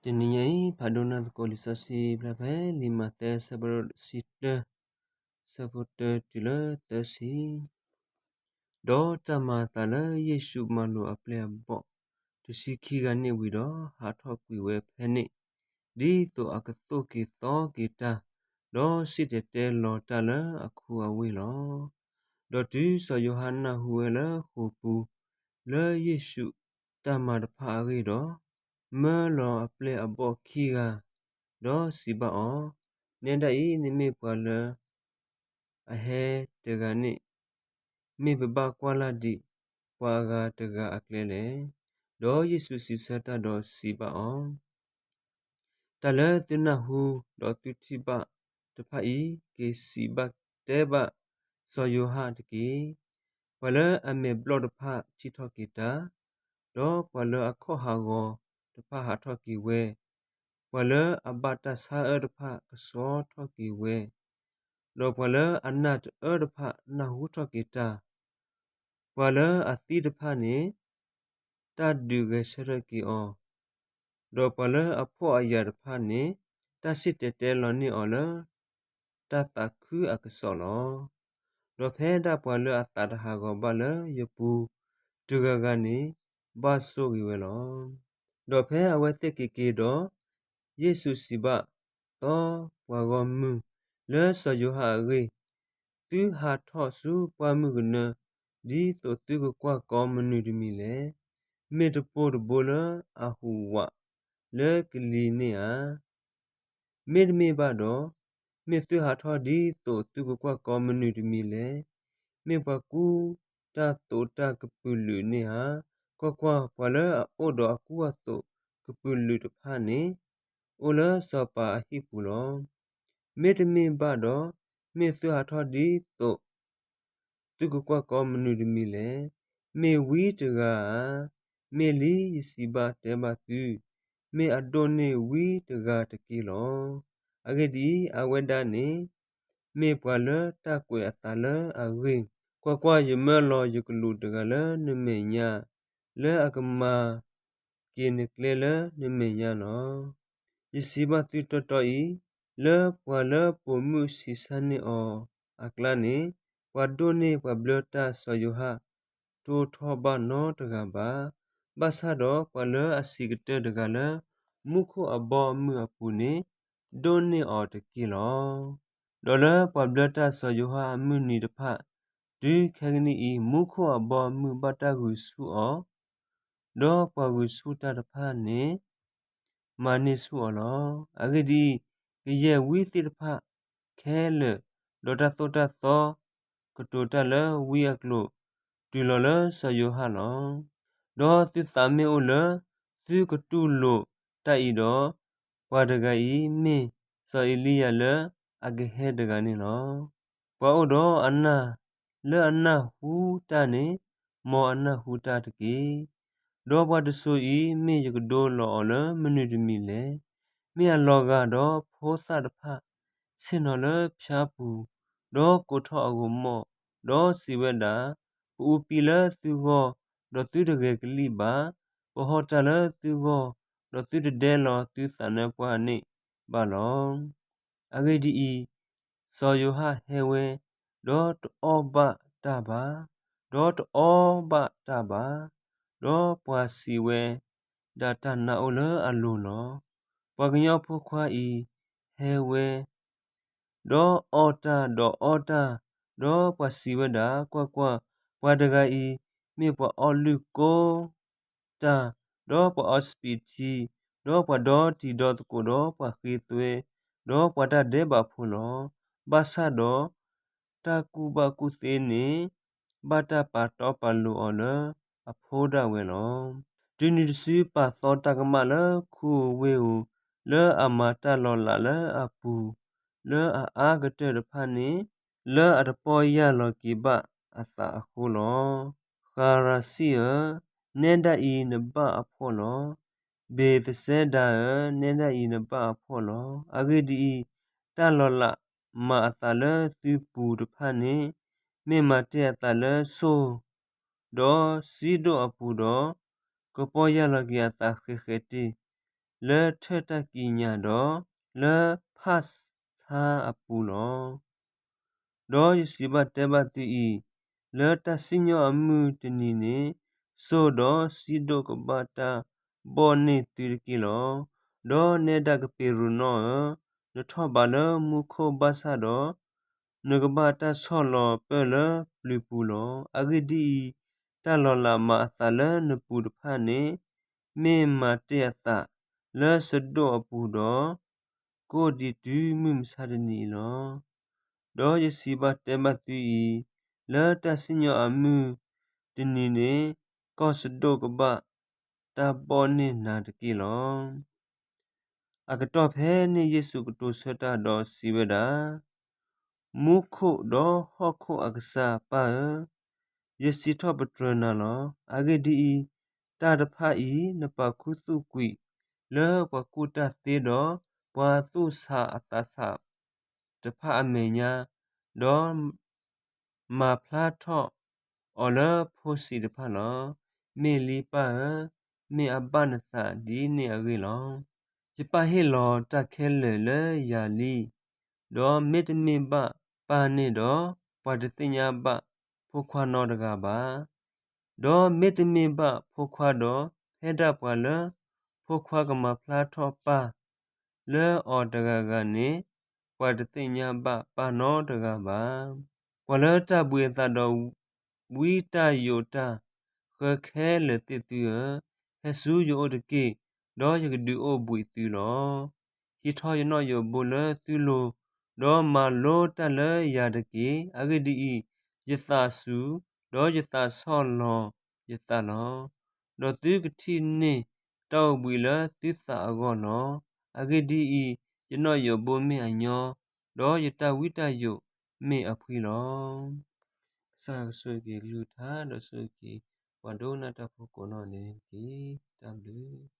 တနံၤညါအံၤ ဖးဒိၣ်နၢ်သကိးလံာ်စီဆှံဖျါဖဲ လံာ်မးသဲ အဆၢဖးဒိၣ်တဆံတၢ အဆၢဖိတၢတုၤလၢသၢဆံ. ဒီးတၢ်မၤအသးလၢယ့ၣ်ၡူးမၤလိာ်အပျဲၢ်အဘီၣ် တဆံခံဂၤန့ၣ်ဝံၤဒီး ဟးထီၣ်ကွံာ်ဝဲဖဲန့ၣ်, ဒ်သိးအကသိၣ်က့ၤသီက့ၤတၢ်, ဒီးစံၣ်တဲၤတဲလီၤတၢ်လၢအခိအဝ့ၢ်လီၤ. ဒီးတုၤစီၤယိၤဟၣ်နၢ်ဟူဝဲလၢဃိာ်ပူၤ လၢယ့ၣ်ၡူးတၢ်မၤတဖၣ်အဂ့ၢ်ဒီး, မၢလီၤအပျဲၢ်အဘီၣ်ခံဂၤ, ဒီးစံးဘၣ်အီၤ, နဲဒၣ်အံၤ နမ့ၢ်ပှၤလၢအဟဲတဂၤန့ၣ်, မ့ၢ်ပဘၣ်ကွၢ်လၢ်ဒံးပှၤအဂၤတဂၤအကျဲလဲၣ်. ဒီးယ့ၣ်ၡူးစံးဆၢတၢ်ဒီးစံးဘၣ်အီၤ, တၢ်လၢသုနၢ်ဟူဒီးသုထံၣ်ဘၣ်တဖၣ်အံၤ, က့ၤစံးဘၣ်တဲဘၣ်စီၤယိၤဟၣ်တက့ၢ်. ပှၤလၢအမဲာ်ဘျီၣ်တဖၣ်ထံၣ်ထီၣ်က့ၤတၢ်, ဒီးပှၤလၢအခီၣ်ဟးဂီၤတဖၣ်ဟးထီၣ်က့ၤဝဲ, ပှၤလၢအဘၣ်တၢ်ဆါအၢတဖၣ်ကဆှီထီၣ်က့ၤဝဲ, ဒီးပှၤလၢအနၢ်တအၢတဖၣ်နၢ်ဟူထီၣ်က့ၤတၢ်, ပှၤလၢအသံတဖၣ်န့ၣ် တၢ်ဒုးဂဲၤဆၢထၢၣ်က့ၤအီၤ, ဒီးပှၤလၢအဖှီၣ်အယာ်တဖၣ်န့ၣ် တၢ်စံၣ်တဲၤတဲလီၤန့ၢ်အီၤလၢ တၢ်သးခုအကစီၣ်လီၤ. ဒီးဖဲဒၣ်ပှၤလၢအသးတဟးဂီၤဘၣ်လၢယပူၤတဂၤဂၤန့ၣ် ဘၣ်ဆိၣ်ဂ့ၤဝဲလီၤ. ဒီးဖဲအဝဲသ့ၣ်က့ၤက့ၤဒီး, ယ့ၣ်ၡူးစံးဘၣ်သီပှၤဂီၢ်မုၢ်လၢစီၤယိၤဟၣ်အဂ့ၢ်, သုဟးထီၣ်ဆူပှၢ်မုၢ်ကနၢ, ဒ်သိးသုကကွၢ်ကီမနုၤတမံၤလဲၣ်. မ့ၢ်တပိၢ်တဘိလၢအဟူးဝးလၢကလံၤန့ၣ်ဧါ. မ့တမ့ၢ်ဘၣ်ဒီး, မ့ၢ်သုဟးထီၣ်ဒ်သိးသုကကွၢ်ကီမနုၤတမံၤလဲၣ်. မ့ၢ်ပှၤကူတၢ်သိးတၢ်ကပုာ်လုာ်န့ၣ်ဧါ. ကွၢ်ကွၢ်, ပှၤလၢအအိၣ်ဒီးအကူအသိးကပုာ်လုာ်တဖၣ်န့ၣ် အိၣ်လၢစီၤပၤအဟံၣ်ပူၤလီၤ. မ့တမ့ၢ်ဘၣ်ဒီး, မ့ၢ်သုဟးထီၣ်ဒ်သိး သုကကွၢ်ကီမနုၤတမံၤလဲၣ်. မ့ၢ်ဝံတဂၤဧါ. မ့ၢ်လံယစံးဘၣ်တဲဘၣ်သု, မ့ၢ်အဒိၣ်န့ၢ်ဝံတဂၤတက့ၢ်လီၤ. အဂ့ၢ်ဒ်အံၤ, အဝဲဒၣ်န့ၣ် မ့ၢ်ပှၤလၢတၢ်ကွဲးအသးလၢအဂ့ၢ်, ကွၢ်ကွၢ်, ယမၢလီၤယကလူးတဂၤလၢနမဲာ်ညါ, လၢအကမၤက့ၤနကျဲလၢနမဲာ်ညါလီၤ. ယစံးဘၣ်သုတီတီအံၤ, လၢပှၤလၢပိာ်မုၣ်ဆံးစၢ်န့ၢ်အီၤအကျါန့ၣ်, ပှၤဒိၣ်န့ၢ်ပှၤဘျၢတၢ်စီၤယိၤဟၣ် တအိၣ်ထီၣ်ဘၣ်နီတဂၤဘၣ်. ဘၣ်ဆၣ်ဒီးပှၤလၢအစံးကတၢၢ်တဂၤလၢ မူခိၣ်အဘီအမုၢ်အပူၤန့ၣ် ဒိၣ်န့ၢ်အီၤတက့ၢ်လီၤ. ဒီးလၢပှၤဘျၢတၢ်စီၤယိၤဟၣ်အမုၢ်နံၤတဖၣ်, တုၤခဲကနံၣ်အံၤ မူခိၣ်အဘီအမုၢ်ဘၣ်တၢ်ဂုာ်ဆူၣ်အီၤ, ဒီးပှၤဂုာ်ဆူၣ်တၢ်တဖၣ်န့ၣ် မၤန့ၢ်ဆူၣ်အီၤလီၤ. အဂ့ၢ်ဒ်အံၤ, ကယဲၢ်ဝံသ့ၣ်တဖၣ်ခဲလၢာ်, ဒီးတၢ်သိၣ်တၢ်သီကတိၤတၢ်လၢဝံအကျိာ်, တုၤလီၤလၢစီၤယိၤဟၣ်လီၤ. ဒီးသုသးမ့ၢ်အိၣ်လၢသုကတူၢ်လိာ်တၢ်အံၤဒီး, ပှၤတဂၤအံၤမ့ၢ်စီၤအ့လံယၤလၢအကဟဲတဂၤန့ၣ်လီၤ. ပှၤအိၣ်ဒီးအနၢ်လၢအနၢ်ဟူတၢ်န့ၣ်, မ်အနၢ်ဟူတၢ်တက့ၢ်. ဒီးပှၤတစိၤအံၤ မ့ၢ်ယကဒိလီၤအီၤလၢမနုၤတမံၤလဲၣ်. မ့ၢ်အလီၤဂာ်ဒီးဖိသၣ်တဖၣ် ဆ့ၣ်နီၤလၢဖၠါပူၤ, ဒီးကိးထီၣ်အဂီၢ်မီၢ်, ဒီးစံးဝဲဒၣ်, ပအူပံလၢသုဂီၢ်, ဒီးသုတဂဲၤကလံၣ်ဘၣ်. ပဟီၣ်တၢ်လၢသုဂီၢ်, ဒီးသုတဒဲလီၤသုသးနၢပှၢ်န့ၣ်ဘၣ်လီၤ. အဂ့ၢ်ဒ်အံၤ, စီၤယိၤဟၣ်ဟဲဝဲ, ဒီးတအီၣ်ဘၣ်တၢ်ဘၣ်, ဒီးတအီဘၣ်တၢ်ဘၣ်, ဒီးပှၤစံးဝဲဒၣ်တၢ်နါအိၣ်လၢအလိၤလီၤ. ပှၤကညီဖိခွါအံၤဟဲဝဲ ဒီးအီၣ်တၢ်ဒီးအီတၢ်, ဒီးပှၤစံးဝဲဒၣ်, ကွၢ်ကွၢ်, ပှၤတဂၤအံၤ မ့ၢ်ပှၤအီလုၢ်ကိတၢ်, ဒီးပှၤအီစပံးထံ, ဒီးပှၤဒီတံၤဒီသကိး, ဒီးပှၤဃ့သွဲ, ဒီးပှၤတၢ်ဒဲးဘးဖိလီၤ. ဘၣ်ဆၣ်ဒီး တၢ်ကူၣ်ဘၣ်ကူၣ်သ့န့ၣ် ဘၣ်တၢ်ပာ်တီပာ်လိၤအီၤလၢအဖိဒၣ်ဝဲလီၤ. တုၤနုၤတစုပာ်သီတၢ်ကမၣ်လၢခူအဝ့ၢ်ဧိၤ, လၢအမၤတၢ်လီၤလးလၢအပူၤ လၢအအါကတၢၢ်တဖၣ်န့ၣ်, လၢအတပီၢ်ယၢ်လီၤက့ၤဘၣ်အသးအဃိလီၤ. ဃၤရၤစံၣ်ဧၢ, နဲဒၣ်အံၤနဘၣ်အဖှီၣ်လီၤ. ဘ့းသစဲဒၤဧၢ, နဲဒၣ်အံၤနဘၣ်အဖှီၣ်လီၤ. အဂ့ၢ်ဒ်အံၤ, တၢ်လီၤလးမၤအသးလၢသုပူၤတဖၣ်န့ၣ်, မ့ၢ်မၤတ့ၢ်အသးလၢစိၢ်ဒီးစံဒိၣ်အပူၤဒီး, ကပီၢ်ယၢ်လီၤက့ၤအသးဃဲးဃဲးတ့ၢ် လၢထၢၣ်တၢ်ကံးညာ်ဒီး လၢဖၣ်ဆါအပူၤလီၤ. ဒီးယစံးဘၣ်တဲဘၣ်သုအံၤ, လၢတၢ်စံၣ်ညီၣ်အမုၢ်တနံၤန့ၣ်, စိၢ်ဒီးစံဒိၣ်ကဘၣ်တၢ်ဘီၣ်န့ၢ်သုတက့ၢ်လီၤ. ဒီးနဲဒၣ်ကပ့းရူၤနီၣ်ဧၢ, နထီၣ်ဘးလၢမူခိၣ်ဘၣ်ဆၣ်ဒီး နကဘၣ်တၢ်ဆီၣ်လီၤပၢၢ်လၢပျုၤပူၤလီၤ. အဂ့ၢ်ဒ်အံၤ, တၢ်လီၤလးမၤအသးလၢနပူၤတဖၣ်န့ၣ် မ့ၢ်မၤတ့ၢ်အသးလၢစဒိၣ်အပူၤဒီး ကအိၣ်ဒံးတုၤမုၢ်မဆါတနံၤအံၤလီၤ. ဒီးယစံးဘၣ်တဲဘၣ်သုအံၤ, လၢတၢ်စံၣ်ညီၣ်အမုၢ်တနံၤန့ၣ် ကီၢ်စဒိၣ်ကဘၣ်တၢ်ဘီၣ်န့ၢ်နၤတက့ၢ်လီၤ. အကတီၢ်ဖဲန့ၣ်ယ့ၣ်ၡူးကတိၤဆၢတၢ်ဒီးစံးဝဲဒၣ်, မူခိၣ်ဒီးဟီၣ်ခိၣ်အကစၢ်ပၢ်ဧၢ, ယစံးထီၣ်ပတြၢၤနၤလီၤ. အဂ့ၢ်ဒ်အံၤ, တၢ်တဖၣ်အံၤ နပာ်ခူသူၣ်ကွံာ်လၢပှၤကူၣ်တၢ်သ့ဒီး ပှၤသူၣ်ဆးအသးဆးတဖၣ်အမဲာ်ညါ, ဒီး မၤဖျါထီၣ်အီၤလၢဖိဆံးတဖၣ်လီၤ. မ့ၢ်လံပၢ်ဧၢ, မ့ၢ်အဘၣ်နသးဒ်န့ၣ်အဂ့ၢ်လီၤ. ယပၢ်ဟ့ၣ်လီၤတၢ်ခဲလၢာ်လၢယၤလံ. ဒီးမ့တမ့ၢ်ဘၣ်ပၢ်န့ၣ်ဒီး ပှၤတသ့ၣ်ညါဘၣ်ဖိခွါနီတဂၤဘၣ်. ဒီးမ့တမ့ၢ်ဘၣ်ဖိခွါဒီး ဖဲဒၣ်ပှၤလၢဖိခွါကမၤဖျါထီၣ်ပၢ်လၢအီၤတဂၤဂၤန့ၣ် ပှၤတသ့ၣ်ညါဘၣ်ပၢ်နီတဂၤဘၣ်. ပှၤလၢတၢ်ဘှံးအသးဒီး ဝံတၢ်ယိးတၢ်ဃၢခဲလၢာ်သ့ၣ်သုဧၢ, ဟဲဆူယအိၣ်တက့ၢ်, ဒီးယကဒုးအိၣ်ဘှံးသုလီၤ. ဟံးထီၣ်ယနီၣ်ယိးဘိလၢသုလိၤ, ဒီးမၤလိတၢ်လၢယၤတက့ၢ်. အဂ့ၢ်ဒ်အံၤ, ယသးစူၤ, ဒီးယသးဆီၣ်လီၤယသးလီၤ. ဒီးသုကထံၣ်န့ၢ်တၢ်အိၣ်ဘှံးလၢသုသးအဂီၢ်လီၤ. အဂ့ၢ်ဒ်အံၤ, ယနီၣ်ယိးဘိမ့ၢ်အညီ, ဒီးယတၢ်ဝံတၢ်ယိးမ့ၢ်အဖှံလီၤ. ကစၢ်ကဆိၣ်ဂ့ၤက့ၤကလုၢ်ကထါ ဒီးဆိၣ်ဂ့ၤက့ၤ ပှၤဒိကနၣ်တၢ်ဖိကိးနီၢ်ဂၤဒဲးန့ၣ်တက့ၢ်. တၢ်ဘျုး